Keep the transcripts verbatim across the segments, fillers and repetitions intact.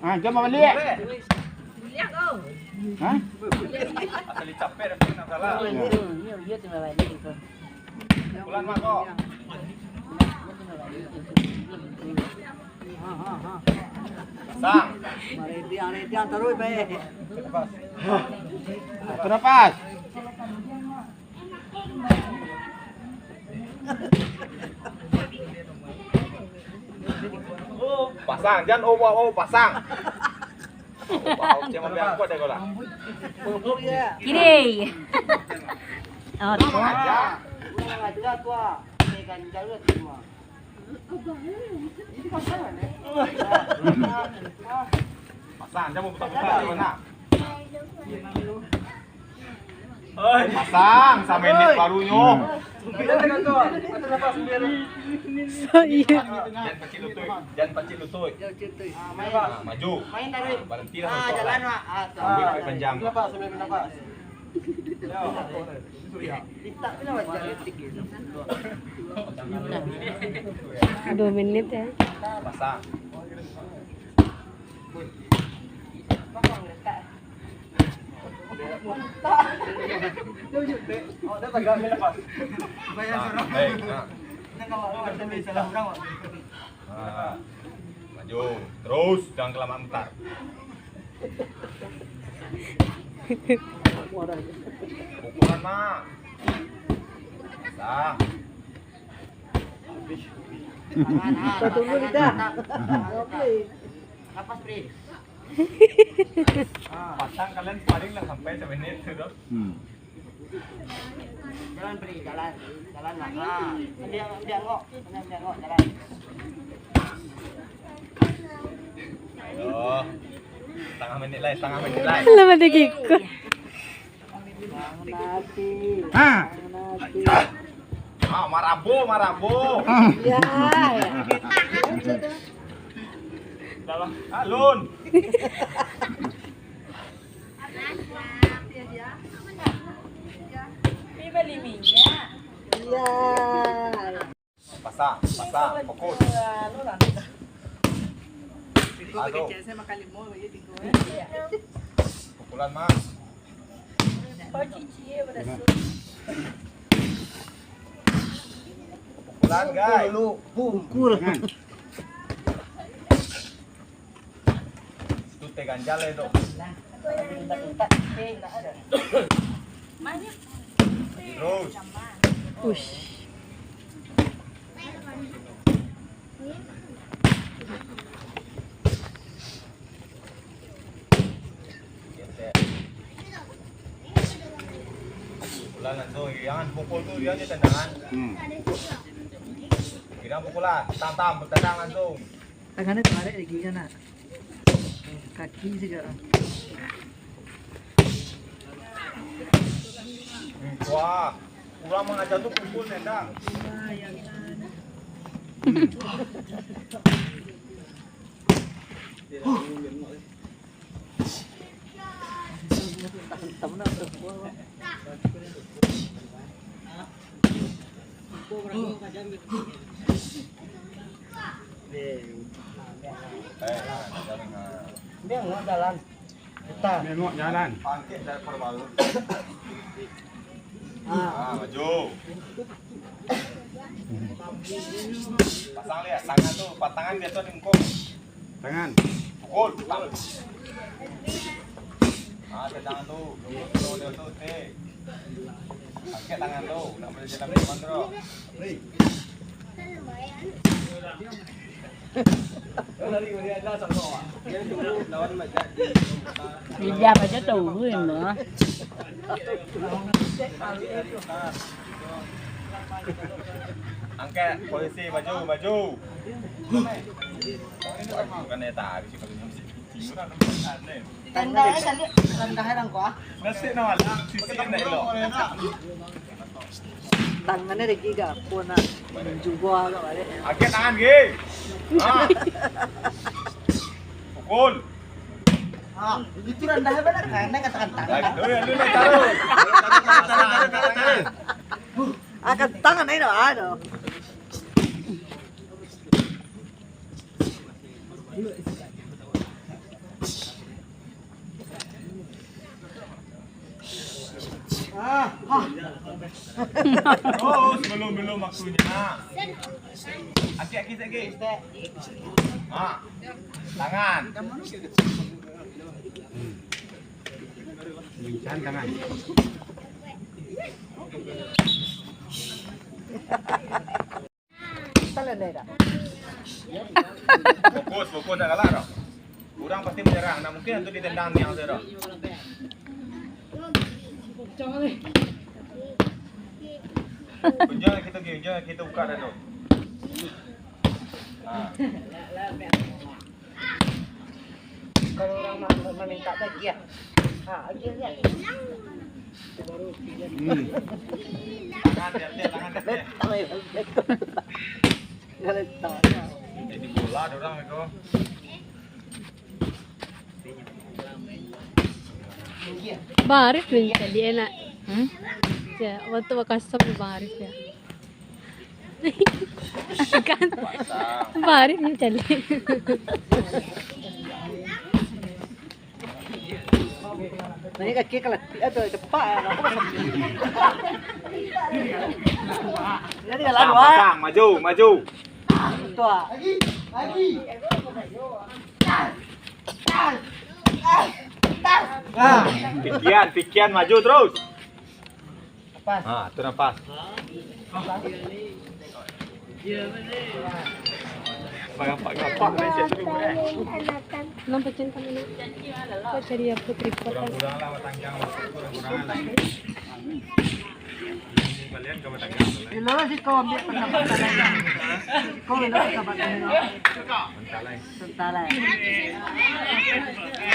Ah, jom baliak. Hah? Asal dicapek, tapi nak salah. Ya. Pulang, Mak, kok. Sang. Marediang-rediang taruih, bae. Satu napas. Pasang, jan obak-obak, pasang. Obak-obak, jangan biar kuat deh kau lah. Kiri. Oh, tu. Aja. Kurang ajar tu, ah. Ini ganjal lah tu, ah. Pasang, jangan putar-putar di mana. Pasang, samenit barunyo. So, iya. Jangan pacik lutut, jangan pacik lutut. Ah, maju. Ah, berhentilah. Ah, jalan, Mak. Ah, tu. Ambil duit panjang. Ambil Dua menit ya. Pasang. Nah, baik, nah. Nah, maju. Terus, jangan kelamaan mutar. Pukulan, Mak. Sah. Napas, Pri. Patang kalian sparring lah sampai samenit tu, doh. Hmm. Jalan, Pri, jalan. Jalan lah. Ha. Diangok, diangok, jalan. Aduh. Setengah menit lai, setengah menit lai. Lah, pada kikuk. Ha. Ah, marabo, marabo. Ya. Dah lah. Alun. Pi bali minyak. Iya. Pasang, pasang, fokus. Aduh. Pukulan, Mak. Pukulan, guys. Pukul. Itu teh ganjal ya, Dok. Terus. Ush. Pukulan langsung, jangan pukul tu, dia ni tendangan. Hmm. Kira pukulan, tam-tam, tendang langsung. Tangannya tarik lagi kan, nak? Kaki saja. Wah, kurang mengajar tu pukul tendang. Dia mau jalan. Kita. Nengok jalan. Pangkek dari Perumalu. Ah, maju. Pasang lihat tangan tu, patangan biasa di muka. Tangan. Pukul, tang. Ah, tangan tu, dulu tu, dia tu, teh. Pakai tangan tu, nak boleh jalan ke mana tu? Lidah macam tu, mah. Angkat posisi, maju, maju. Bukan ya, tak, bisa. Tendangnya caliak, rendah orang kuah. Nasib nak malam, sisi nak elok. Tangannya lagi gak, pun nak menjual agak balik. Angkat tangan, Gi. Ah. Pukul. Ah, itu randah apa nak? Karena kata kantang. Lagi. Oh, ya, lu nak taruh. Taruh, taruh, taruh, taruh, taruh, taruh. Ah, kantang, aneh dah, ah, dah. Oh, sebelum-belum waktunya. Aki-aki sikit. Ha. Tangan. Lincahkan tangan. Fokus, fokus, tak galak doh. Urang pasti manyarang, ndak mungkin tu ditendang niang sajo doh. Unjuang kito gi, unjuang kito buka dah tu. Ha. Kalau urang ma-, ma-, mamintak tu agiah. Ha, agiah, agiah. Hmm. Tahan, R T, tahan, R T. Jadi bola ada orang itu. Bang Arif mancaliak nak. Hmm? Ya, waktu bakasam tu Bang Arif ya. Kan? Bang Arif mancaliak. Nah, ini kaki keletik atau cepak ya, aku masuk. Jadi jalan, pasang, Wak. Pasang, maju, maju. Tuh, Wak. Lagi, lagi. Nah. Pikian, pikian, maju terus. Pas. Ha, tu dah pas. Gapak-gapak, gapak, gapak. Lampu cinta mana? Kau cari apa tripod? Kurang-kurang lah, batanggang, kurang-kurang lah. Ini kalian kau batanggang. Dulu sih kau ambil pertama kali. Kau ambil pertama kali. Mentah lah. Sentah lah.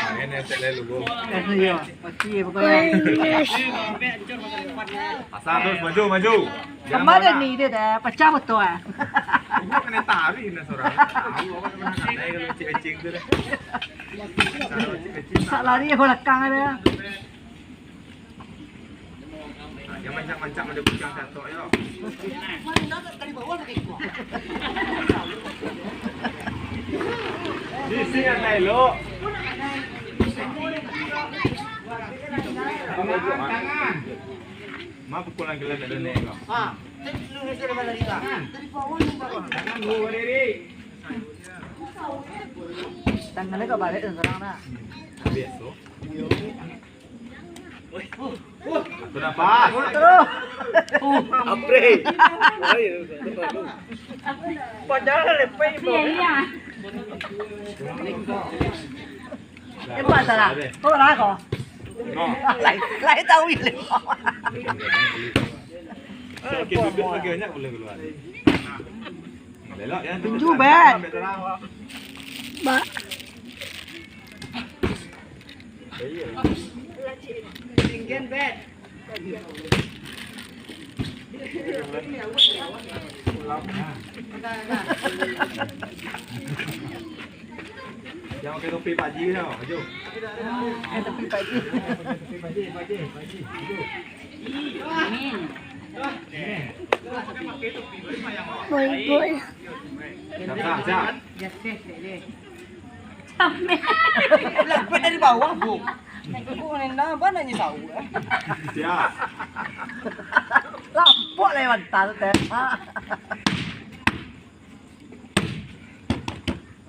Angin yang cek lalu, Bu. Eh, iyo. Pasti ya, pokoknya. Pasang terus, maju, maju. Jangan kemana ni dia dah? Pecah motor ah. Gua kena tarik dah seorang. Tahu apa kena santai kalau cek-cek tu dah. Kalau cek-cek tak lari ke belakang ada. Nah, jangan mancak-mancak macam kucing satok, yo. Sisi yang elok. Tangan, tangan. Ma pukulan gelas ada nek kau. Ha. Tangan dulu berdiri. Tangannya kau balik dan serang dah. Biasa. Aku dah pas. Terus. Apre. Padahal lepai. Iya, iya. Lepas salah. Kau lah kau. No. Lai, lai tahu ini. Sakit duduk lagi banyak boleh keluar. Belok ya. Tunjuk, Bet. Ba. Tinggian, Bet. Jangan pakai topi Pak Haji tau, maju. Pakai topi Pak Haji. Pakai topi Pak Haji, Pak Haji, Pak Haji, maju. Boy, boy. Siap, siap, siap. Lah, dari bawah, Bu. Aku nenda, apa nanya tahu, eh? Siap. Lampok lewat tante.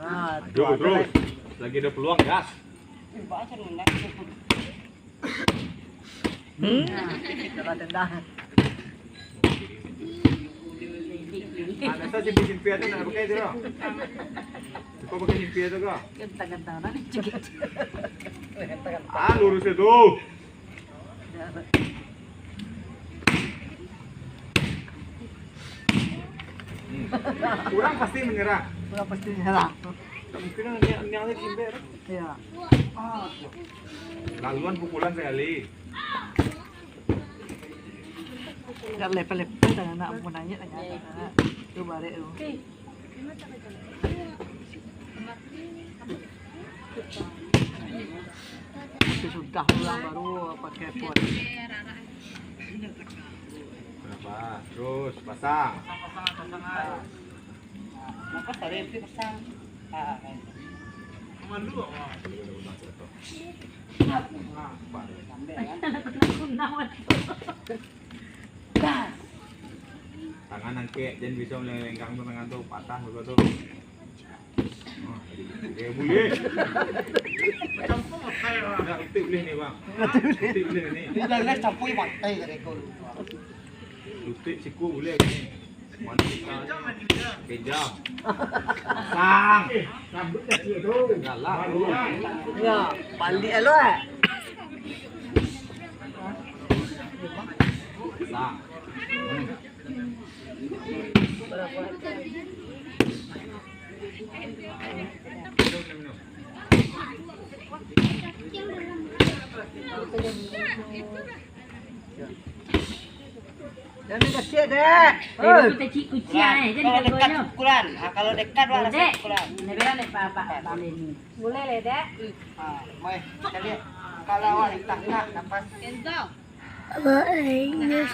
Ah, maju terus. Lagi ada peluang, gas. Eh, baca nenda. Hmm? Coba tendang. Ah, biasa simpi-simpi tu nak pakai tu lah. Kau pakai simpi tu kau? Gantang-gantang, nak cekik. Gantang-gantang. Ah, lurus itu. Hmm. Orang pasti menyerah. Orang pasti menyerah. Tak mungkin lah, niat, niatnya simpi tu. Iya. Ah. Laluan pukulan sekali. Dak lepe-lepe dah nak mau nanya, nanya. Tu barek tu. Tapi sudah pulang baru pakai pot. Kenapa? Terus pasang. Lepas tadi itu pasang. Ah, main. Mandu apa? Sampai kan? Tangan angkek, jan bisa melenggang tu tangan tu, patah juga tu. Ah, eh, boleh. Macam tu, Bang. Nak, itik boleh ni, Bang. Itik boleh ni. Dia dah campur matai dari kau. Lutut siku boleh ni. Mana kita? Kejam. Pasang. Rambut kecil tu. Galak tu. Ya, balik lo, eh. Pasang. Hmm. Jangan kecil, Dek. Eh, tu kecil kuciang, eh. Jangan kalau dekat ganggu pukulan. Ah, kalau dekat, wah, rasa Dek, pukulan. Lebih lah, Pak, Pak, boleh ni. Boleh lah, Dek. Ah, mai, kita lihat. Kalau awak ditangkap, dapat. Kenzo. Apa, eh, yes.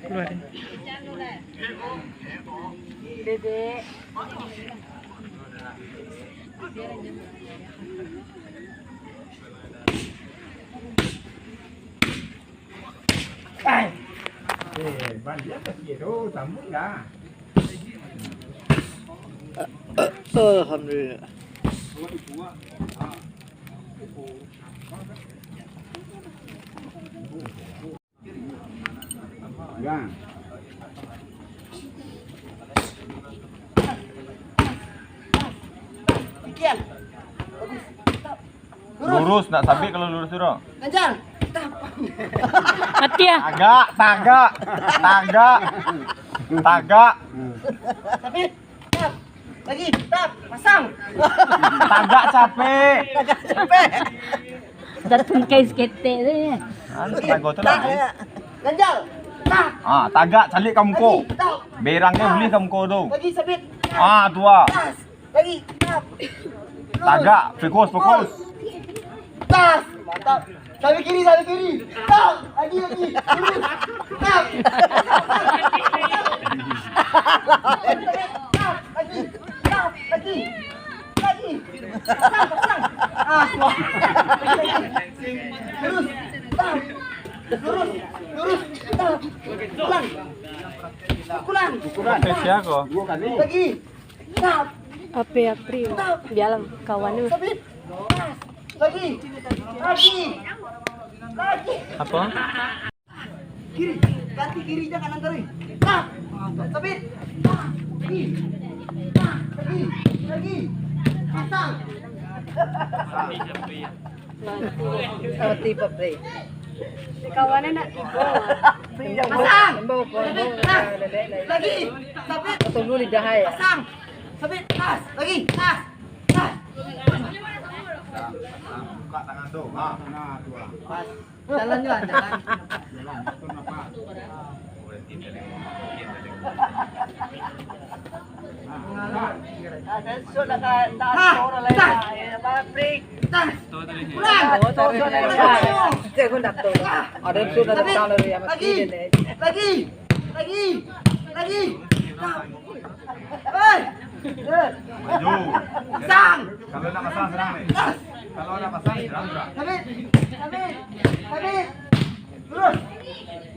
Keluarin. Dedek. Eh, bandian kecil tu, sambung dah. Alhamdulillah. Gang. Sekian. Bagus. Lurus, nak sabik kalau lurus tu, Bro. Ganjal. Mati ah. Tagak, tagak, tagak, tagak. Sabik. Tap. Lagi, tap, pasang. Tagak capek. Tagak capek. Dah tungkai saketek tu, ya. Anu, tenaga tu lah. Tap, ya. Ganjal. Tap. Ah, tagak, calik ka muko. Lagi, tap. Berang dia ulih ka muko tu. Lagi, sabit. Ah, tu ah. Tas. Lagi, tap. Tagak, fokus, fokus. Tas. Mantap. Sampai kiri, sampai kiri. Tap. Lagi, lagi. Lurus. Tap. Tap. Lagi. Tap. Lagi. Lagi. Pasang, pasang. Ah, kuat. Lurus. Tap. Lurus. Lurus. Tap. Pukulan. Pukulan. Pukulan. Tap. Dua kali. Lagi. Tap. Ape April? Tap. Bialah kawan tu. Sabit. Lagi. Lagi. Lagi. Apa? Kiri. Ganti kiri, jangan kanan terus. Tap. Sabit. Lagi. Lagi. Lagi. Pasang. Roti pabrik. Kawannya nak tiga. Pasang. Imbau, imbau, imbau. Lagi. Sabit. Tunggu lidah ai. Pasang. Sabit. Tas. Lagi. Tas. Tas. Buka tangan tu. Ha. Nah, tu lah. Pas. Jalan juga, jalan. Jalan, atur napas. Ada sudah ka, tak ada orang lain. Pulang. Ada sudah datang dari yang lagi, lagi, lagi, lagi. Hei. Maju. Pasang. Kalau nak pasang, serang ni. Kalau nak pasang, serang juga. Sabit. Sabit. Sabit. Terus.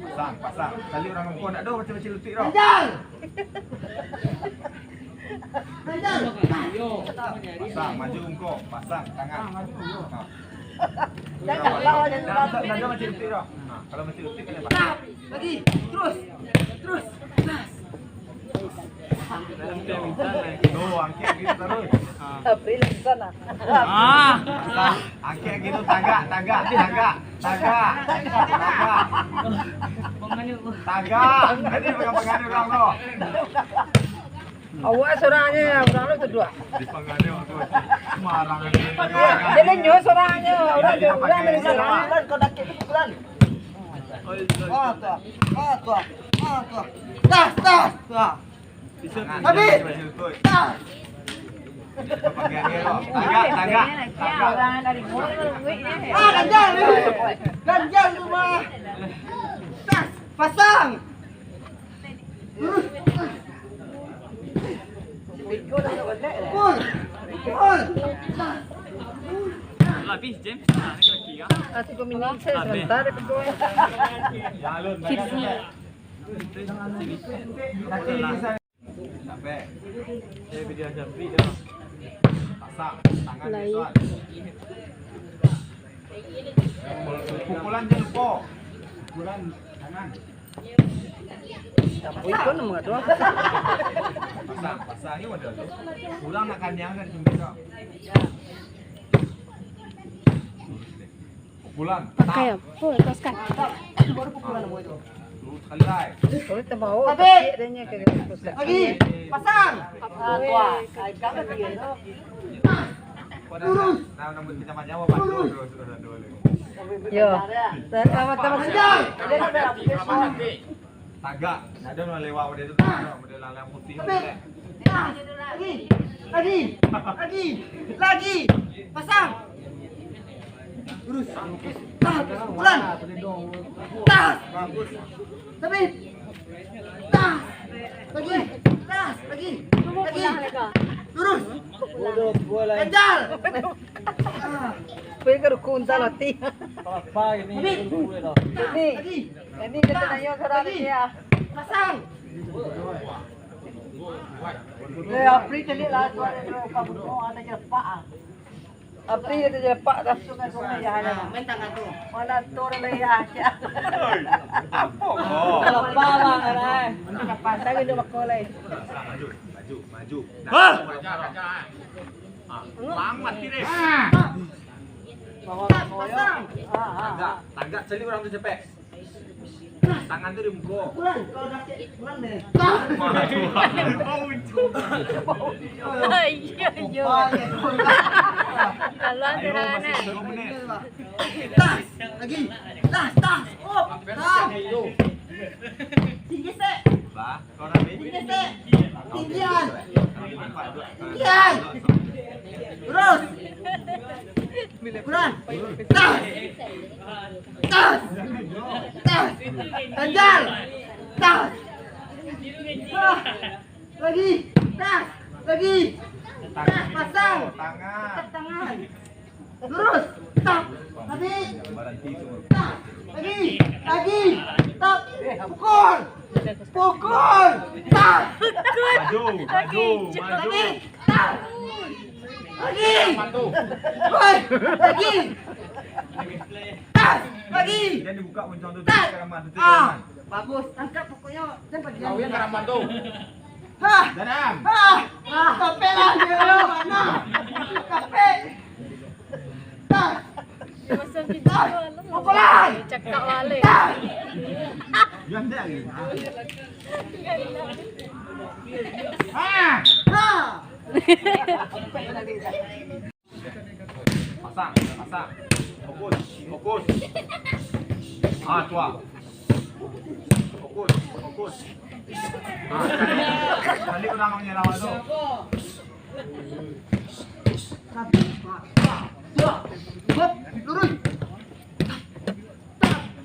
Pasang, pasang. Cari orang kampung, tak ada macam-macam lutik tau. Ganjal. Ganjal. Pasang, maju engkau. Pasang, tangan. Ha. Jangan, jangan, jangan. Tak ada macam lutik tau. Ha, kalau macam lutik, kena pasang. Lagi. Terus. Terus. Gas. Tuh, angkek gitu terus. April di sana. Ah. Angkek gitu, tagak, tagak, tagak, tagak, tagak. Tagak. Jadi pegang-pegang orang tu. Awak seorang aja, orang tu dua. Di pangganyo tu. Sembarangan. Jadi nyo seorang aja, orang tu, orang dari sana. Kau dah kek pukulan. Ah, tu. Ah, tu. Ah, tu. Das, das. Ah. Habis. Ah. Tagak, tagak, tagak. Ah, ganjal ni. Ganjal tu mah. Tas, pasang. Terus. Pukul. Pukul. Habis, James. Nah, ni kaki, ya. Ah, tiga minit, saya sebentar, ya, ketua. Kids ni. Sampai. Eh, video jampi dah. Pasang tangan. Lai. Pukulan jangan lupa. Pukulan tangan. Campur itu nama tu. Pasang, pasang ni ada tu. Kurang nak kanyang kan cuma tu. Pukulan. Pakai apa? Lepaskan. Itu baru pukulan nama itu. Terus sekali lai. Kalau terbawa, tapi kecil adanya ke. Lagi. Pasang. Ah, tua. Ai, jangan dia tu. Lurus. Nah, nama kita macam apa? Lurus. Yo. Sama-sama. Panjang. Dia tak ada. Tagak. Ndak ado nan lewat model tu, model layang putih tu, eh. Tas. Lagi. Lagi. Lagi. Lagi. Pasang. Lurus. Tas. Pukulan. Tas. Bagus. Tapi. Tas. Lagi. Tas. Lagi. Lagi. Lurus. Ganjal. Ah. Pergi ke rukun, tak lati. Habis. Tas. Lagi. Ini kita tanya seorang lagi. Dia. Pasang. Eh, Apri caliak lah, tu ada dua kampung, oh, ada je lepak ah. Apri ada je lepak dah. Sungai-sungai ya, ada. Main tangan tu. Mana tu ada lagi ya? Apa kau? Lepak lah, kan, eh. Pasang duduk bakul, eh. Maju, maju, maju. Hah? Ah, bang, mati deh. Pasang. Tagak, tagak, cari orang tu capek. Tangan tu di muko. Pukulan, kalau dah cek, pukulan deh. Waduh. Iyo, iyo. Kalau ayo, masih sepuluh menit. Tas, lagi. Tas, tas. Op, tas. Tinggi sek. Bah, kau nak tinggi sek. Tinggian. Tinggian. Terus. Kurang. Tas. Tas. Tas. Ganjal. Tas. Ah. Lagi. Tas. Lagi. Tas. Pasang. Tangan. Tangan. Lurus. Tap. Lagi. Tap. Lagi. Lagi. Tap. Pukul. Pukul. Tap. Maju, maju, maju. Lagi. Tap. Lagi. Woi, lagi. Tas. Lagi. Jangan dibuka moncong tu. Tas. Ah, bagus. Angkat pokoknya. Kau yang karaman tu. Hah. Jangan. Hah. Ah, capek lah dia. Mana? Capek. Tas. Dia masuk pintu malam. Pukulan. Cakap balik. Tas. Jangan dia lagi. Ah. Ah. Pasang, pasang. Fokus, fokus. Ah, tua. Fokus, fokus. Ah, cari, cari orang yang lawan tu. Lurus.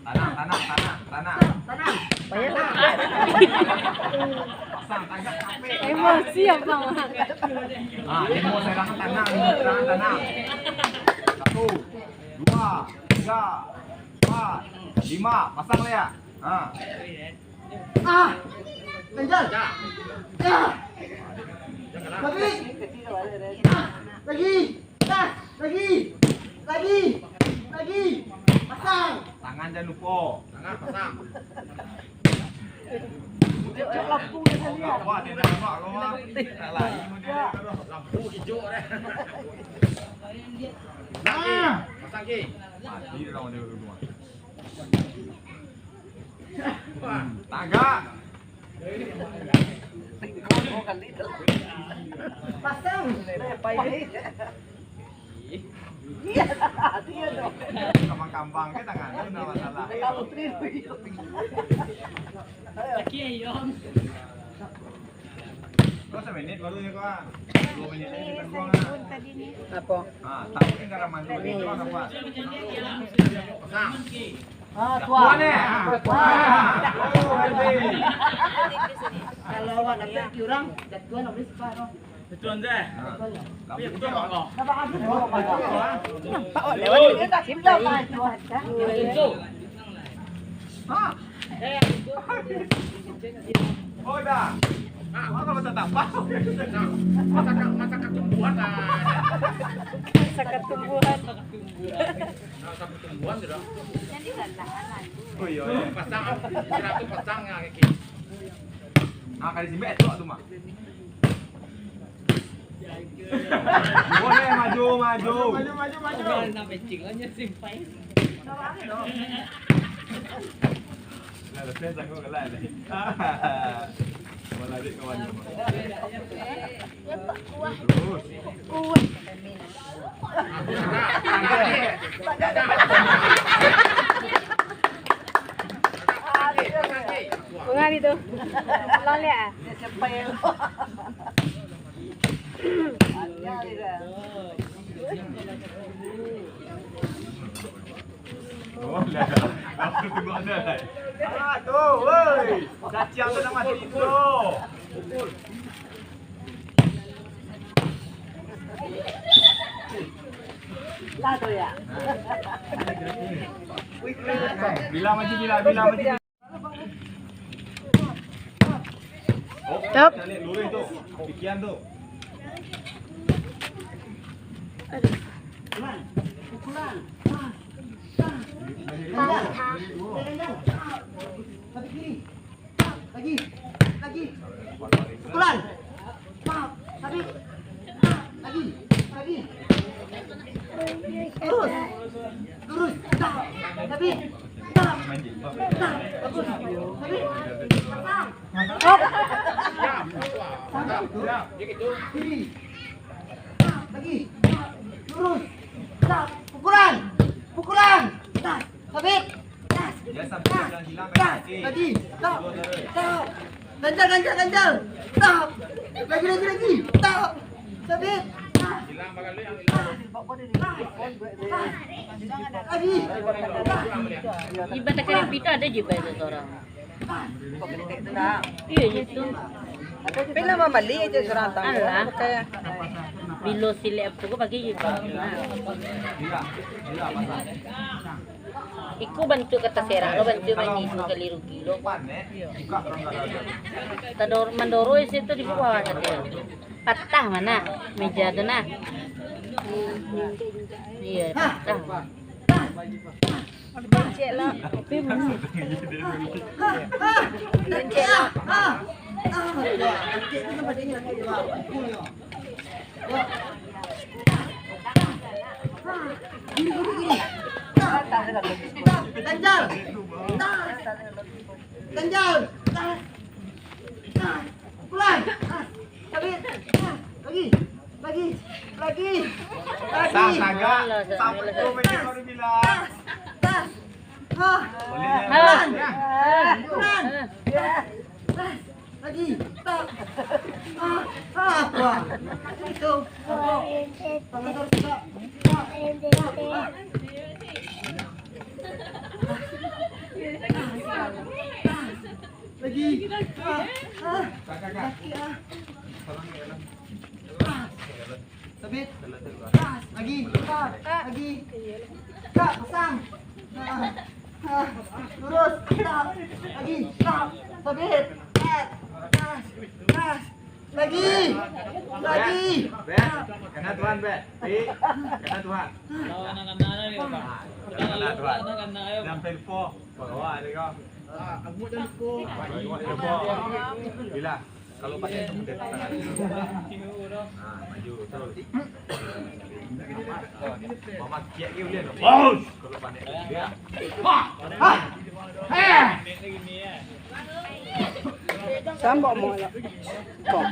Tanang, tanang, tanang, tanang. Tanang. Pasang, tagak, capek. Emosi abang. Ah, emosi, tanang, tanang, emosi, tanang, tanang. Satu, dua, tiga, empat, lima. Pasang lah ya. Ah. Ah. Ganjal. Ah. Lagi. Ah. Lagi. Tas, lagi. Lagi. Lagi. Pasang. Tangan jangan lupa. Tangan pasang. Lampu dia tadi. Wah, dia dah nampak kau, ah. Tak lari pun dia. Lampu hijau dah. Nah. Pasang, Ki. Mati dia lawan dia dulu, ah. Wah. Tagak. Pasang. Iya, dia dong. Kambang-kambang ke tangan, ndak masalah. Kaki ayam. Kau Minit baru ya, Kak. Dua minit aja kita buang, ah. Apo? Ah, tahu ni garam mandu ni, itu apa? Ah, tuan. Tuan, eh? Tuan. Oh, Andi. Kalau awak dapat urang, tuan nak beli sepah, no? Itu Andi. Ah. Tapi itu apa? Nampak awak lewat ni, tak simpan. Itu. Ah. Oh, dah. Ah, kalau tak tampal. Nah, masakan, masakan tumbuhan lah. Masakan tumbuhan. Nah, masakan tumbuhan tu dah. Oh, iya, iya. Pasang, kira tu pasang ya, kaki. Ah, kali simbek tu, tu mah. Boleh maju, maju. Maju, maju, maju. Orang nak pecing aja simpai. Lah, lepas aku kelak ni. Malah dia kawan dia. Terus. Bunga di tu. Lolek ah. Oh, dah, dah. Aku tengok dah. Ah, tu, woi. Cacing tu nak mati tu. Lah tu ya. Bila maju, bila, bila maju. Stop. Lurus tu. Pikiran tu. Pukulan. Lagi. Lagi. Pukulan. Stop. Tarik. Lagi. Lagi. Lurus. Lurus. Stop. Tarik. Stop. Stop. Bagus. Tarik. Pasang. Stop. Pasang. Kiri. Stop. Lagi. Lurus. Stop. Pukulan. Pukulan. Stop. Sabit. Stop. Dia sampai Stop. Bilang hilang. Stop. Lagi. Stop. Stop. Ganjal, ganjal, ganjal. Stop. Lagi, lagi, lagi. Stop. Sabit. Stop. Stop. Stop. Lagi. Stop. Ibadah kali pita ada je banyak orang. Iya, iya tu. Pernah mambali aja surang tangga. Alah. Pakai. Bilo silek apa tu pagi je. Iko bantuak kata serah lo, bantuak main itu kali rugi lo. Tador mandoro isi tu di bawah saja. Patah mana meja tu nah. Iya, patah. Becek lah. Tapi mana? Becek lah. Ganjal. Ganjal. Pukulan. Tarik. Lagi. Lagi. Lagi. Lagi. Sah, sagak. Sampai dua minit baru bilang. Tas. Tas. Ha. Boleh, ya. Ha. Tahan. Tahan. Tas. Lagi. Tas. Ha. Ha. Apa? Itu. Apa? Tangan terus, tak. Tak. Tak. Lagi. Ah, ah. Lagi, ah. Ah. Sabit. Ah, lagi. Ah, lagi. Tak, pasang. Ah, ah. Lurus. Tak. Lagi. Tak. Sabit. Ah, ah. Ah. Lagi. Lagi. Bet. Kena Tuhan, Bet. Pi. Kena Tuhan. Kena Tuhan. Jangan telepon. Bawa ada kau. Bawa telepon. Bila? Kalau pakai tu mudah. Ah, maju terus. Mama kiak dia boleh. Bos. Kalau pakai dia. Ha. Ha. Sambok mo lah. Kok.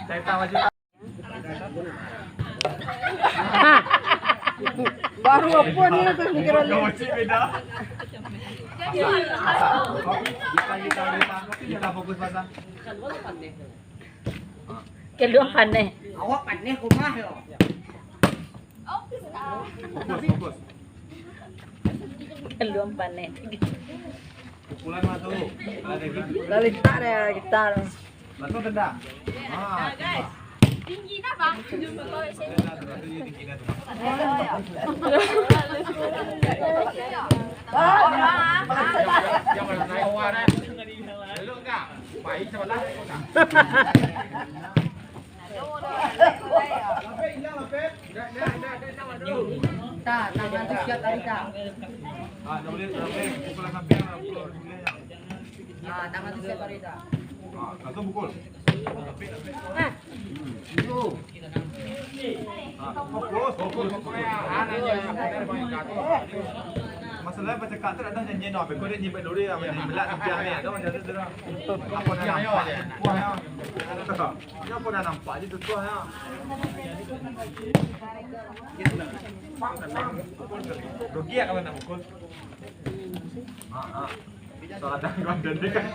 Saya tahu aja. Ha. Baru apa ni, terus mikir balik. Kocik beda. Pasang, pasang. Kita, kita, kita, kita fokus pasang. Kaluang paneh. Awak paneh rumah yo. Fokus, fokus. Kaluang paneh. Pukulan masuk. Ada gigi. Lah lintak deh kita. Langsung tendang. Ah, tendang. Tinggi dah, Bang. Tendang, tendang. Tinggi dah, tendang. Jangan naik. Elok tak? Baik sebelah. Tak, tangan tu siap tadi tak? Ah, tak boleh, tak boleh. Pukul sampai, pukul sampai. Ah, tangan tu siap tadi tak? Ah, langsung pukul. Ah. Itu. Ah, fokus, fokus, fokus. Masalah bacakak tu ado janji no, beko dia nyimpan dulu ya, main belak sampai ni, ado macam tu tu. Apo nak nampak je tuah ya. Nyo apo nak nampak je tuah ya. Rugi ya kalau nak pukul. Ha, ha. Salah dan gua dan dia kan.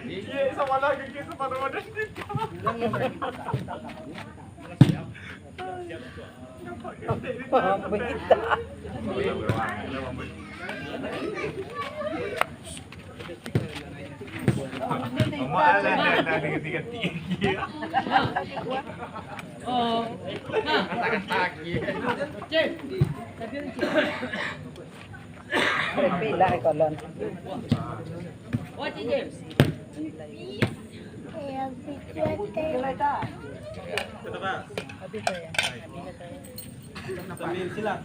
Iya, sama lah gigi sama dan dia. Oh. Nah. Tapi lah kolon. Sambil silang.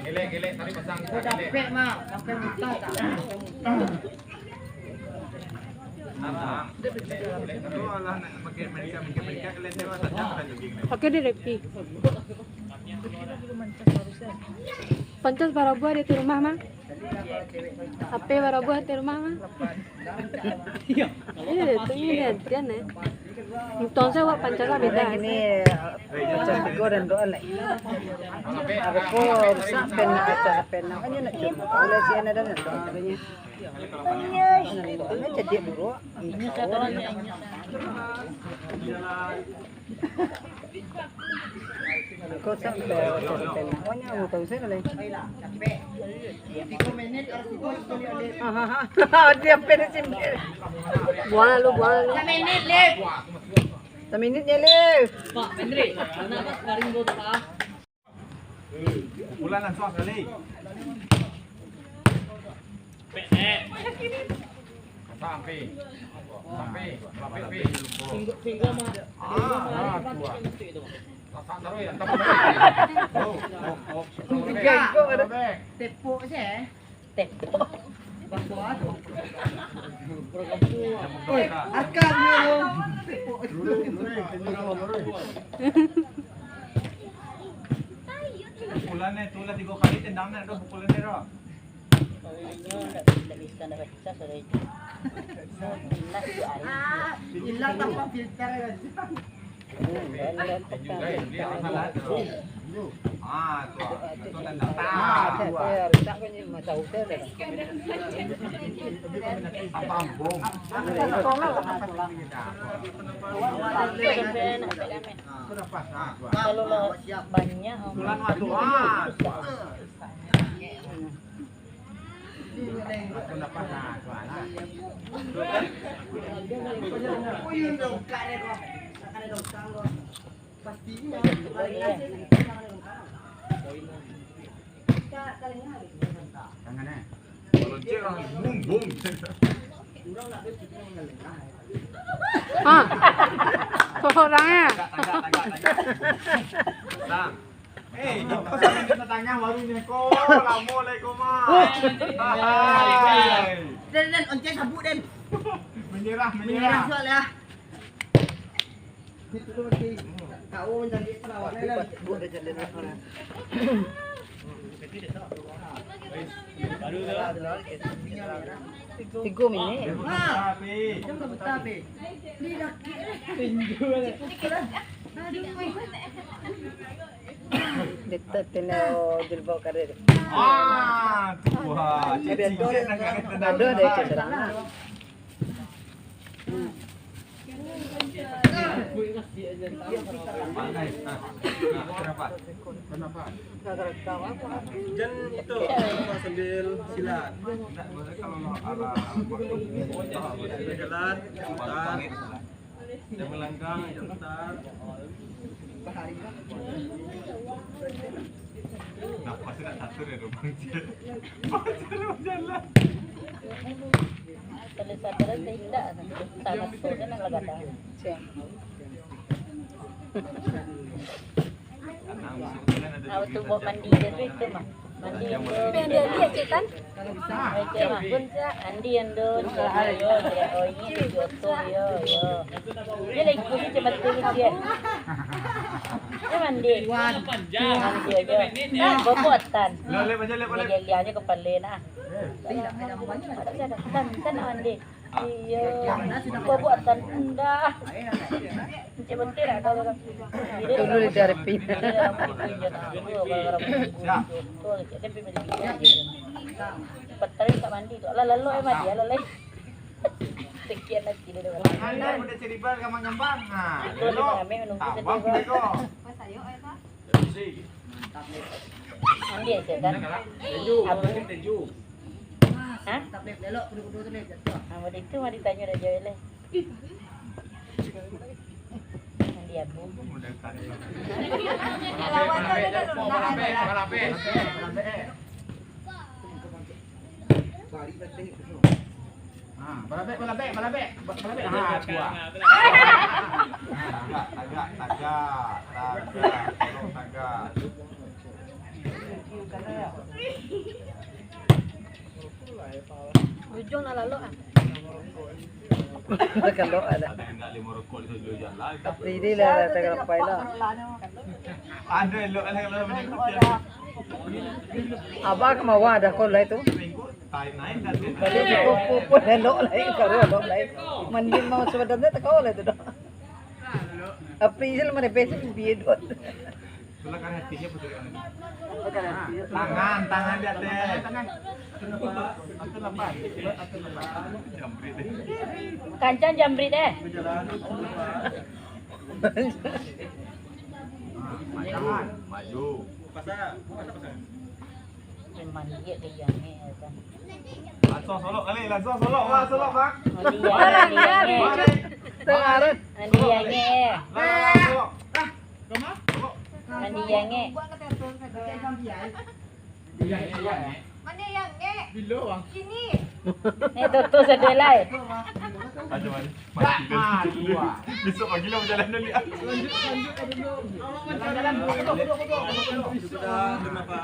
Gelek, gelek, tadi pasang. Udah gelek. Dapek, Mak. Sampai muntah tak? Oke deh, Repi. Pancas barabuah di rumah, Mang. H P barabuah di rumah, Mang. Iya, itu ni gantian, eh. Untung saya buat Pancas lah beda. Ini, eh, Pancas tigo dan doa lah. Apa kok rusak pena, acara pena, hanya nak cuma. Kalau si Ana dan doa katanya. Hanya cedek buruk. Kau sampai, sampai. Pokoknya mau tahu saya lah. Hahaha. Dia apa ni sini? Buang lalu, buang lalu. Samenit, Lip. Samenit je, Lip. Pak Hendrik, anak Pak Karim tu, Pak. Pukulan langsung sakali. Sampai. Sampai. Sampai. Pinggang, pinggang mah. Ah, ah, kuat. Sasak taruih, hantam. Oh, oh, oh. Tiga. Tepuk je, eh. Tepuk. Bakuat. Oi, akal dia tu. Tepuk. Pukulan ni, tu lah tiga kali tendang ni, ada pukulan ni, dah. Ilang tanpa filter. Ah, tu. Ah, tu. Kalau banyak, bulan waktu. Ah. Tangan, eh. Kalau cek orang bung, bung. Ha. Sorang, eh. Tagak, tagak, tagak, tagak. Sang. Eh, kau sampai di tengah baru ni, kau. Lama lah kau, mah. Hai. Den, Den, oncai sabuk, Den. Menyerah, menyerah. Menyerah sudah lah. Itu tu masih tahu mencari perawat, Den. Tiga minit. Ha. Dia dah betah, Pe. Dia dah. Aduh. Itu tino jilbab karet. Ah, tu, wah. Cik, cik, cik, nak kata dah. Aduh, ada cedera. Jan itu, sambil silat. Sambil jalan, putar. Jan malangkah, jan putar. Napas nak tatur ya, dong. Cara bajalan. Kalau sadar, saya indak. Tangan tu kan nak gadang. Siap. Awak tu buat mandi dia tu, itu mah. Mandi yang tu. Tapi yang dia lihat, cik, kan? Cik, mah. Mandi yang tu, cik, yo, cik, oh, ini, cik, oto, yo, yo. Dia lagi kurus, cik, mati ni, cik. Dia mandi. Mandi aja. Nah, bobotan. Dia lihat aja kepala, nah. Tan, tan, tan, mandi. Iyo, buatan indah. Cek betul lah kalau orang. Dulu di Darpin. Iyo, rambut injo nah. Iyo, kalau rambut injo. Betul, cek dia pergi. Pertama tak mandi tu. Alah, lalu eh mandi, alah, lai. Sekian lagi dia dah. Anda udah cerita sama ngembang. Ha, betul, dia menunggu tambah sedih, beko. Ambil je kan? Abu. Hah? Abu itu mah ditanya dah jawab lah. Mandi abu. Ha, balabek, balabek, balabek. Ba-, balabek. Ha, tu ah. Ha, tagak, tagak, tagak. Tagak, tolong tagak. Ujung nak lalok ah. Kalau ada. Ada hendak lima rokok di satu jalan. Tapi ini lah, lah, tagak pai lah. Ada elok lah kalau macam tu. Abah ke bawah ada kau lah itu. Balik di pupuk pun elok lai, baru elok lai. Mandi mau sebenarnya tak kau lah itu dah. Api je lah merepet je, biar dot. Tangan, tangan di atas. Kancang jambrit eh. Maju, maju. Mandi dia yang ni, kan. Langsung solok kali, langsung solok, Bang, solok, Bang. Mandi yang ni, mandi yang ni. Mandi yang ni. Langsung, langsung solok. Mandi yang ni. Mandi yang ni. Bilo, Bang. Kini. Ni tutup sedih lai. Aduh, Bang. Mati dah. Besok pagi lah berjalan dulu. Lanjut, lanjut, lanjut. Jalan-jalan, duduk, duduk, duduk, duduk. Sudah, sudah, Pak.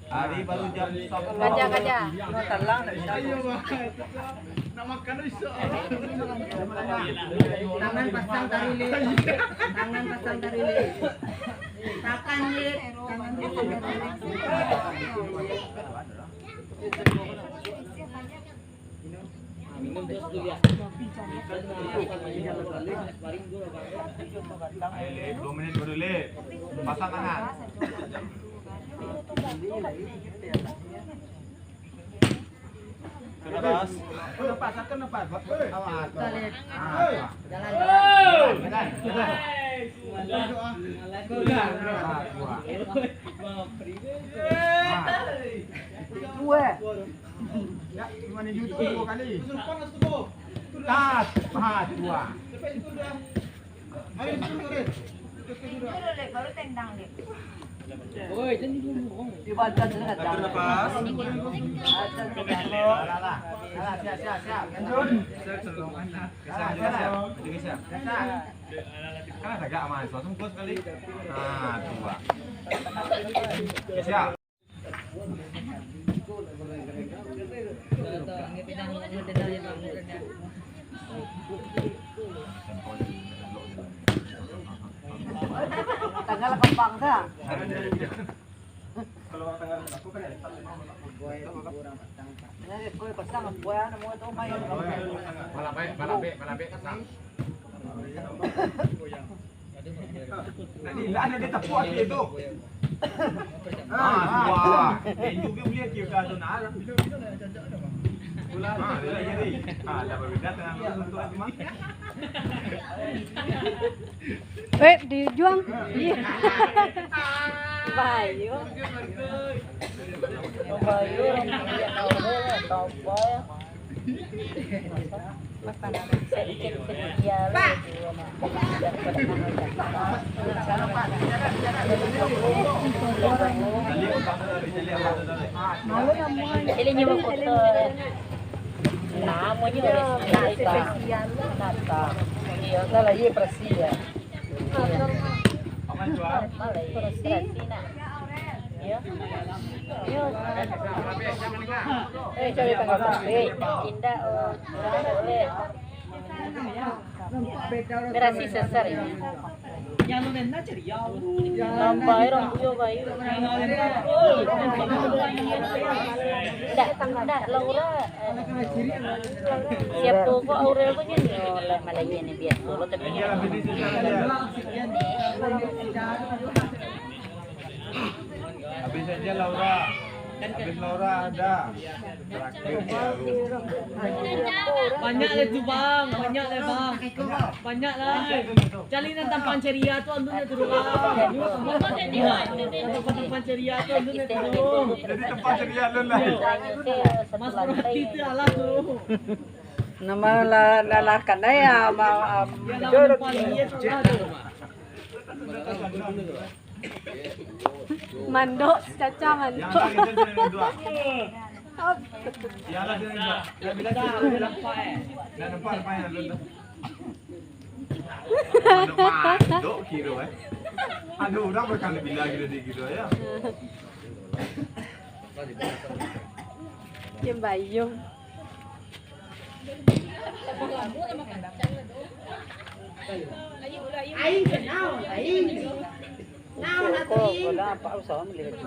Hari baru jam sapuluah. Kaja, kaja. Talang nak bisa. Ayo, Bang. Nak makan bisa. Tangan pasang tali, Lek. Tangan pasang tali, Lek. Takan, Lek. Tangan pasang tali, Lek. Ayo, Lek, dua menit baru, Lek. Pasang tangan. Lepas. Lepas, lepas. Awas. Jalan, jalan. Jalan, jalan. Dua. Ya, cuma ni dua kali. Tas, ha, dua. Ayo, duduk, duduk. Duduk, Lek, baru tendang, Lek. Oi, jangan dulu. Dia baca sana, kata. Atur nafas. Baca sana, kata. Alah, alah. Alah, siap, siap, siap. Lanjut. Siap, siap, siap. Siap, siap. Siap. Kan ada gak, Mas? Langsung close kali. Nah, dua. Siap. Tanggal kembang dah. Kalau tanggal aku kan ya, kau pasang buaya nama tu main. Malah baik, malah baik, malah baik pasang. Tadi lah ada di tepuk hati tu. Ah, sudah. Enjoy ke boleh kira tu nak. Pulang tu lah jadi. Ah, dah berbeda dengan tu lah cuma. Eh, dijuang. Iya. Bayu. Bayu, Bayu. Ini nyawa kotor. Namonyo spesial. Napa? Iyo, salah, iyo, bersih, ya. Bersih. Bersih, nak. Iyo. Iyo. Eh, cari tanggal cantik. Indak, oh, indak boleh. Berasi sesar ini. Tambah orang puyo bayu. Ndak, ndak, Laura. Siapo ko Aurel ko nyo lah, Malaya ni biaso lo, tapi habis saja Laura. Habis Laura ada. Banyak lah tu, Bang. Banyak lah, Bang. Banyak lah. Cari nan tampang ceria tu, alun tu, Bang. Tampang ceria tu, alun tu. Jadi tampang ceria alun lah. Mas Roti tu alah tu. Nama lah, lah, lah, kan, eh, am, am, am, Dia nama jorok. Tampang ceria tu alah tu. Mandok, caca mandok. Mandok kiro, eh. Aduh, urang bakal bila kiro di kiro, ya. Cium bayung. Aing kenal, aing. Nah, Kok, kok dah apa usaha melihat?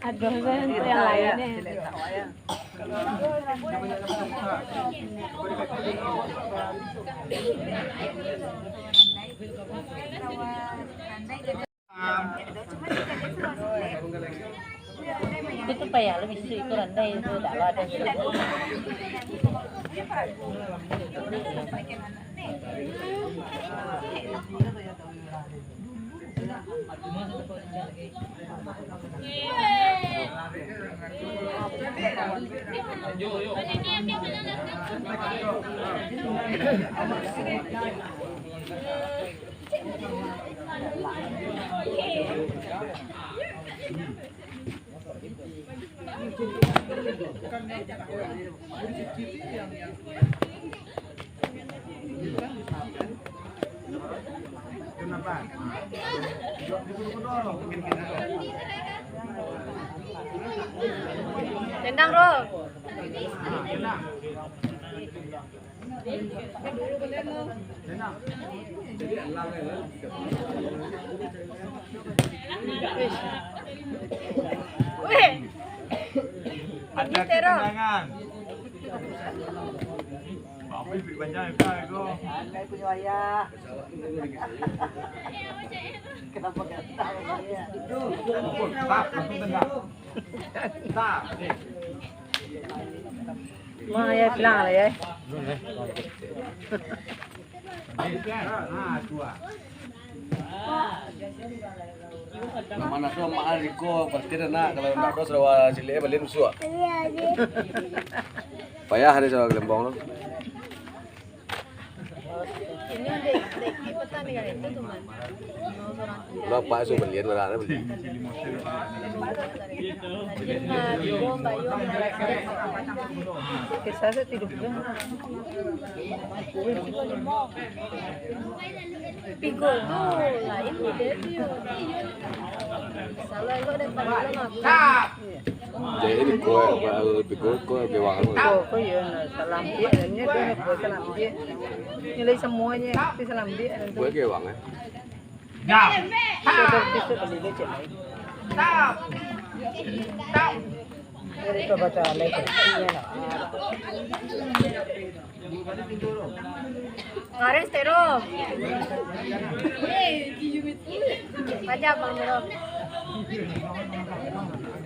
Aduh, yang lain ni. Itu tu payah lo, bisuak itu randai tu, tak lo ado. Tendang, Ro. Weh. Ada ketenangan. Apa yang panjang itu, itu? Kenapa gatal? Pukul, tak, langsung tendang. Tak. Mah, ya, bilang lah, ya. Nah, tu ah. Nak mana tu, mak, hari ko, pasti dah nak. Kalau nak tu, sudah cilik, balian musuh. Payah ni, sudah gelembong tu. Lah, Pak, so balian, lah, balian. Kisah saya tidur dulu. Pigol tu lain model tu. Salah elok daripada orang aku. Jadi, di kau, eh, apa, di kau, kau, bewang tu. Kau, kau, ya, nah, salambiak, dan dia, dia, kau salambiak. Nilai semuanya, tapi salambiak, dan tu. Kau bewang, eh? Dah. Kau dah bisa beli lecet, eh? Stop. Stop. Jadi, kau baca lecet, iya, nah. Baris, Tero. Baca, Bang Jero.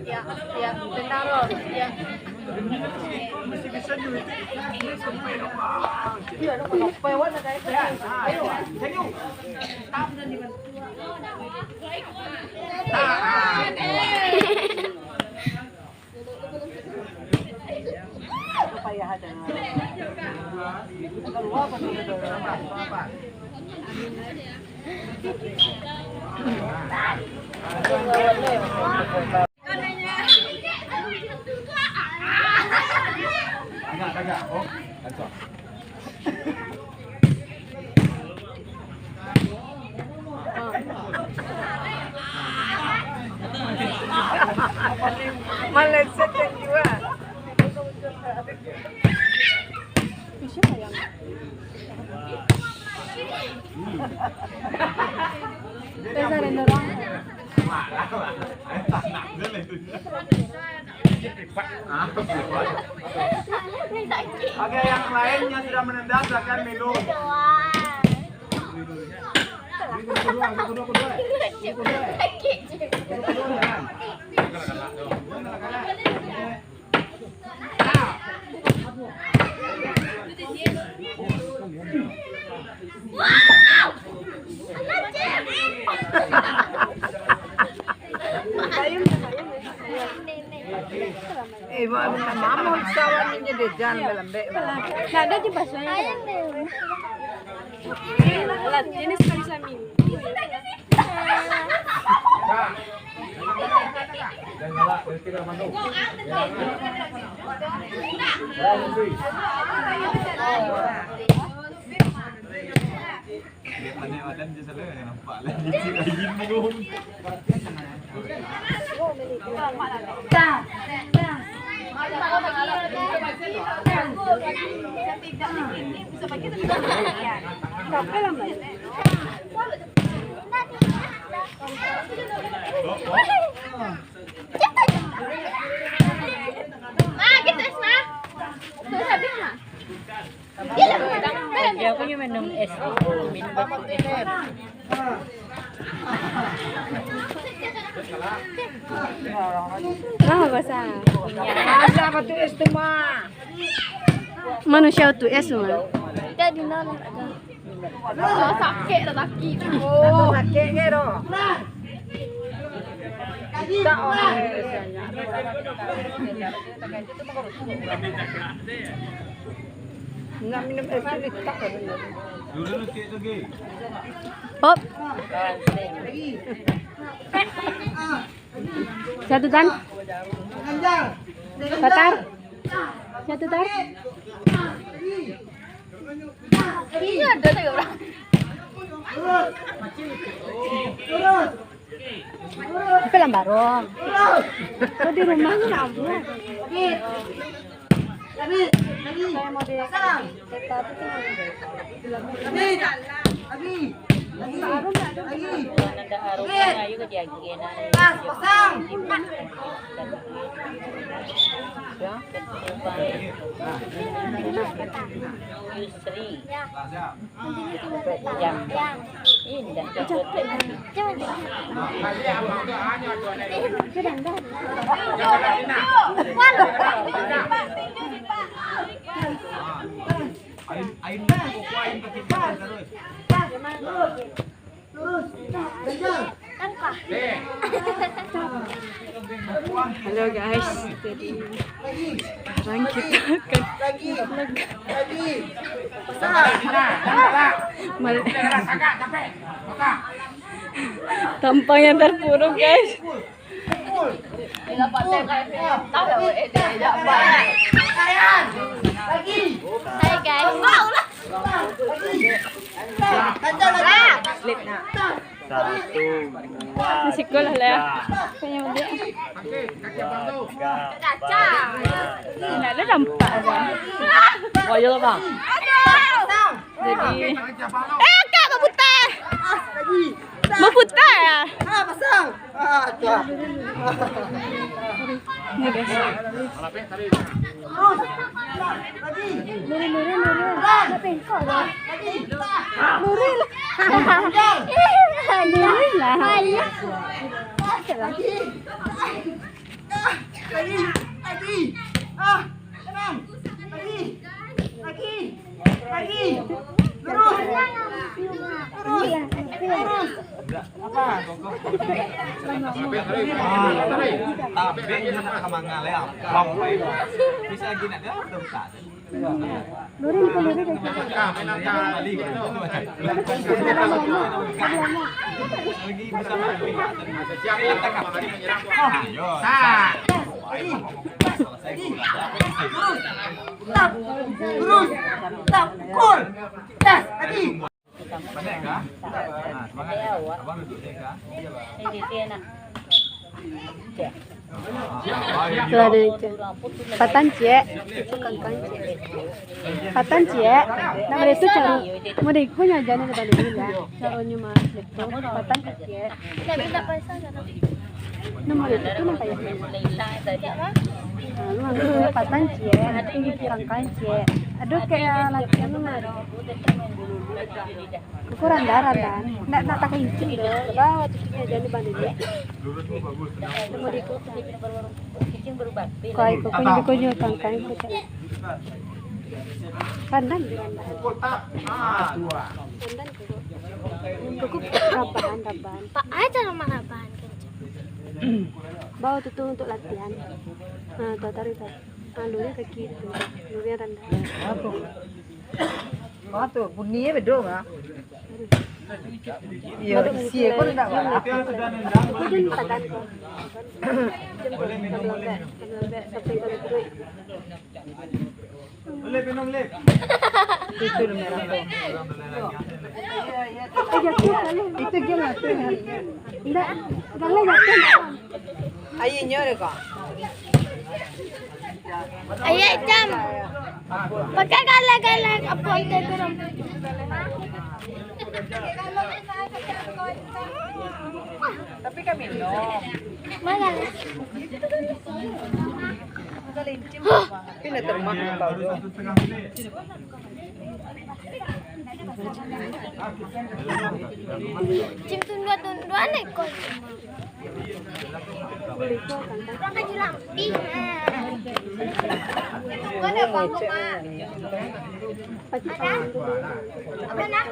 Ya, ya, bentar, Rom. Ya. Maleset dan jua. Oke, yang lainnya sudah menendang, silakan minum. Eh, ma-, ma-, mamo sawan ini deh, jan malambek. Ndak ado je basuahnyo. Alah, jenis kali sami. Ah, gitu, Esma. Terus habis, Ma. Dia aku nyo minum es, minum batu es. Lah, basah. Ada batu es tu, Ma. Manusia tu es, Ma. Kita di nol. Oh, sakik dah kaki. Oh, sakik ke tu? Nak minum es tu, tak ada. Hop. Satu tan. Batar. Satu tan. Iya, ada lagi orang. Tapi lah barong. Kau di rumah ni nak apa? Saya mau di kereta tu tu. Baru nak ada. Ayo ke dia, ayo ke dia. Yusri. Jam. Indah. Halo guys, jadi sekarang kita akan vlog. Mal-, tampang yang terpuruk, guys. Hai guys. Satu, dua, tiga, empat, lima, enam. Wah, iya lah, Bang. Jadi, eh, Kak, berputar. Berputar ya? Ah, pasang. Ah, tuh. Ini, guys. Lurus. Lagi. Lurus, lurus, lurus. Nak bengkok, dah. Lagi. Lurus lah. Lurus lah. Ayo. Lagi. Lagi. Lagi. Ah, tenang. Lagi. Lagi. Lagi. Lurus. Lurus. Lurus. Tabek nak ka mangaleh, lampai. Bisa lagi nak dia, udah buka. Lurin ka lurin ka kiri. Lagi bisa. Ayo. Lagi. Lurus. Tap. Lurus. Tap. Cool. Das. Lagi. Pandai kah? Ah, semangat. Abang duduk je kah? Itu lah dia itu. Patan ciek. Itu kangkang ciek. Patan ciek. Nak boleh tu caro. Model ko nyo aja ni depan dulu lah. Caronyo mah. Patan ciek. Nak minta pasang sana. Nomor itu tu nampak ya? Ah, lu ambil patan ciek, kangkang ciek. Aduh, kayak latihan tu mah. Kurang darah kan? Nak, nak pakai incin deh. Bawa cucunya jadi banding deh. Nomor itu. Kau ikut kau ikut juga kangkang ikut. Pandang di pandang. Pandang ikut. Cukup rabahan, rabahan. Pak, aja nama rabahan kencang. Bawa tu, tu untuk latihan. Nah, tu tarik tu. Ah, lurin kaki tu. Lurin rendah. Apa? Apa tu? Bunyi bedo mah. Iyo, isi ko ndak. Aku pun tagan ko. Boleh minum, boleh minum. Sampai kalau perut. Itu merah tu. Itu game lah tu. Ndak, galai jatuh ndak. Ayo nyo deh kok. Ayo jam. Pakai galai-galai apa itu tu. Tapi kami no. Mana? Tapi nak termah kau tu. Cim tundua-tundua ni kau. Orang kaji lampi. Kau ada apa, Mak? Ada? Apa nak?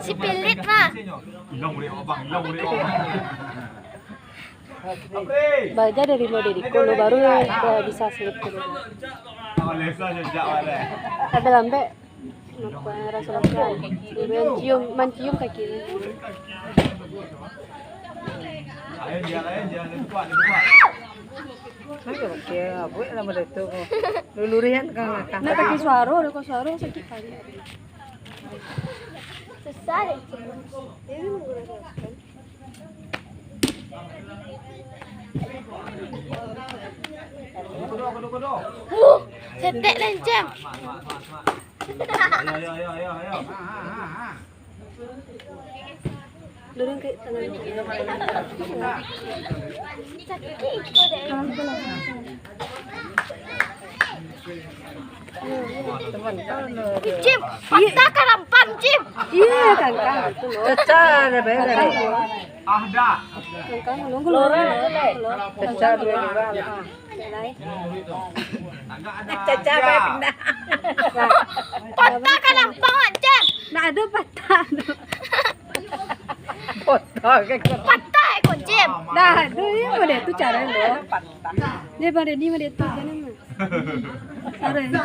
Si pelit mah. Belajar dari lo dari ko, lo baru, eh, bisa selip tu. Tapi lambek. Kenapa rasa-rasa? Mancium, mancium kaki. Mana kaki buat lah benda tu. Lulurian kan. Nak pakai suara, ada kau suara sakit kali. Susah deh. Ini menggunakan. Huh, setek lenceng. Ayo, ayo, ayo, ayo, ayo. Dorong ke tangan. Sakit kau deh. Tangan sebelah. Cim, patah karampang, Cim. Iya, kangkang. Pecah dah, bayar dah. Ah, dah. Kangkang, nunggu loro, loro. Pecah dua juga. Pecah, bayar pindah. Patah karampang, Cim. Nak ada patah tu. Patah ke? Patah ekor Cim. Dah, tu dia model tu cara dia. Dia pada ni model tu, jangan mah. Cara ni.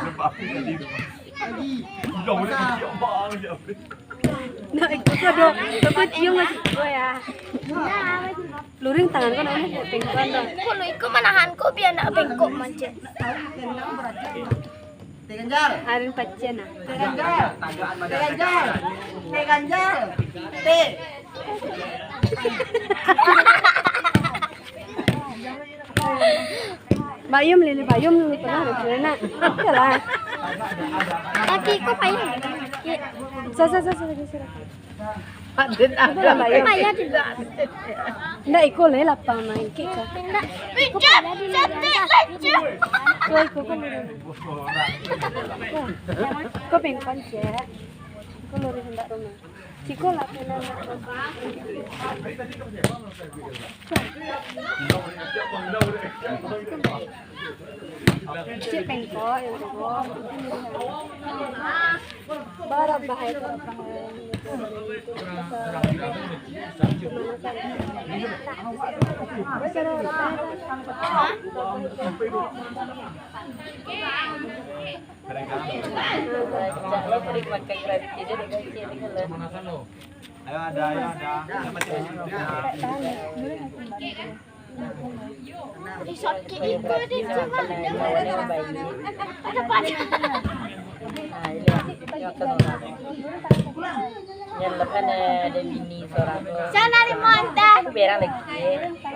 Nak ikut tu ada, aku cium masih. Oh ya. Luring tangan kau nak bengkok dah. Kok lu ikut manahan kau biar nak bengkok macam. Teh ganjal. Arin pacen ah. Teh ganjal. Teh ganjal. Teh ganjal. Teh. Payung, lele payung dulu pernah ada nak. Oke lah. Tapi kok payung? Sa, sa, sa, sa, sa, sa. Ada, ada. Payung dulu. Ndak, iko lah lapang main kik ka. Ndak. Iko payung dulu. Iko, iko, iko. Iko pengkon, cek. Iko lurus ndak rumah. Siko lah, kena nak. Cik pengkok, yang pengkok. Barang bahaya tu, bahaya. Ayo, ada, ayo, ada. Yang penting. Di sakit iko deh, cuma ada pada. Nah, ini, ini akan orang. Yang lepas ada bini seorang tu. Sana di mata. Aku berang lagi.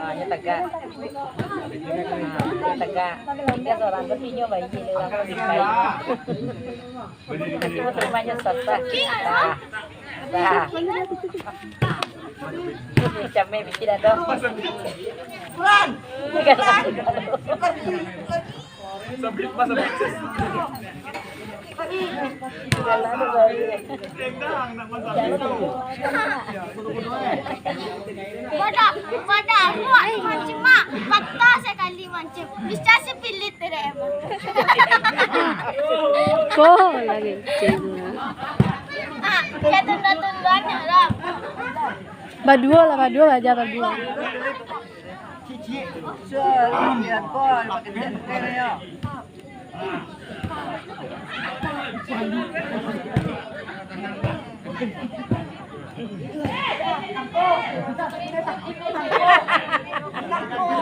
Ah, ini tegak. Ah, ini tegak. Dia seorang tu, dia baik, dia orang tu baik. Aku tu rumahnya susah. Ah. Ah. Camai bikin dah tu. Sabit, mas, sabit. Pada, pada awak mancing, Mak. Patah sakali mancing. Bisa sepilit tidak, Mak? Ko lagi cing. Ah, ya tunda-tundanya lah. Baduo lah, baduo aja, baduo.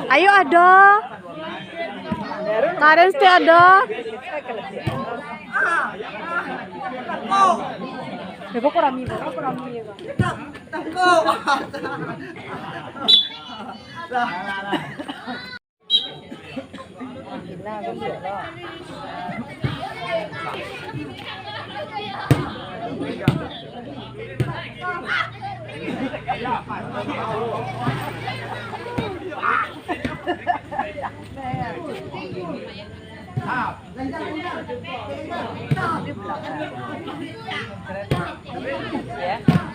Ayo, ado. Karen, stay, ado. Ya, kok rami, kok rami, ya, Bang?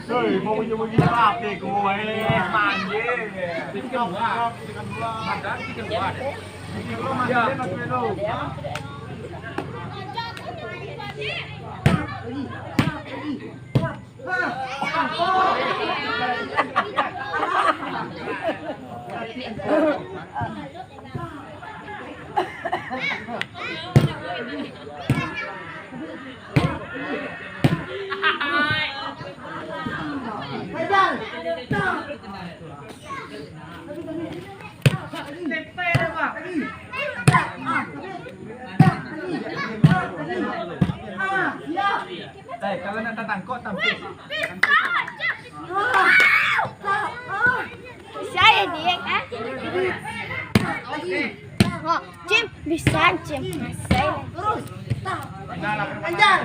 Hei, mau bunyi-bunyi apa kau, eh, manggil. Eh, kalau nak tatangkok, tampik. Bisa ya, Dik, eh? Oh, Cim, bisa, Cim. Bisa. Anjal. Anjal.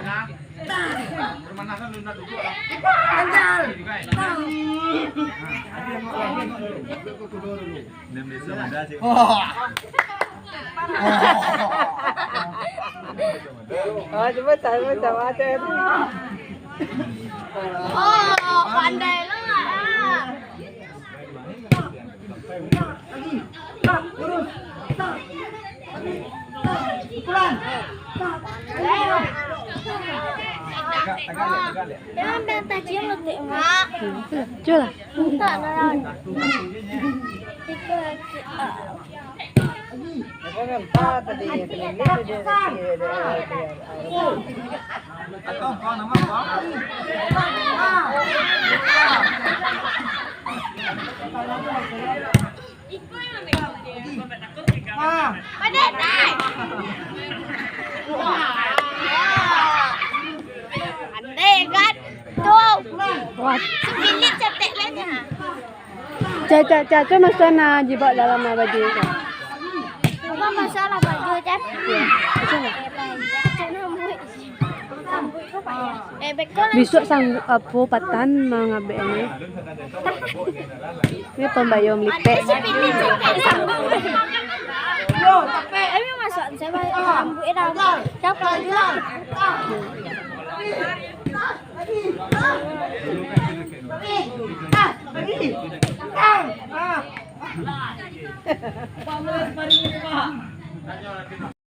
Oh, cuba cari macam mana tu? Oh, pandai lah. Jangan tajam letik, Mak. Cuba lah. Tak, tak, tak. Pandai kan? Tuh. Wah. Sebilik cetek lah nya. Cak, cak, cak, tu masa na jibak dalam baju tu. Apa masalah? Bisuak sanggup apo Patan mangabeknyo? Ini pambayar melipek. Ayo masuk, saya rambuik dah. Siapa lagi lah?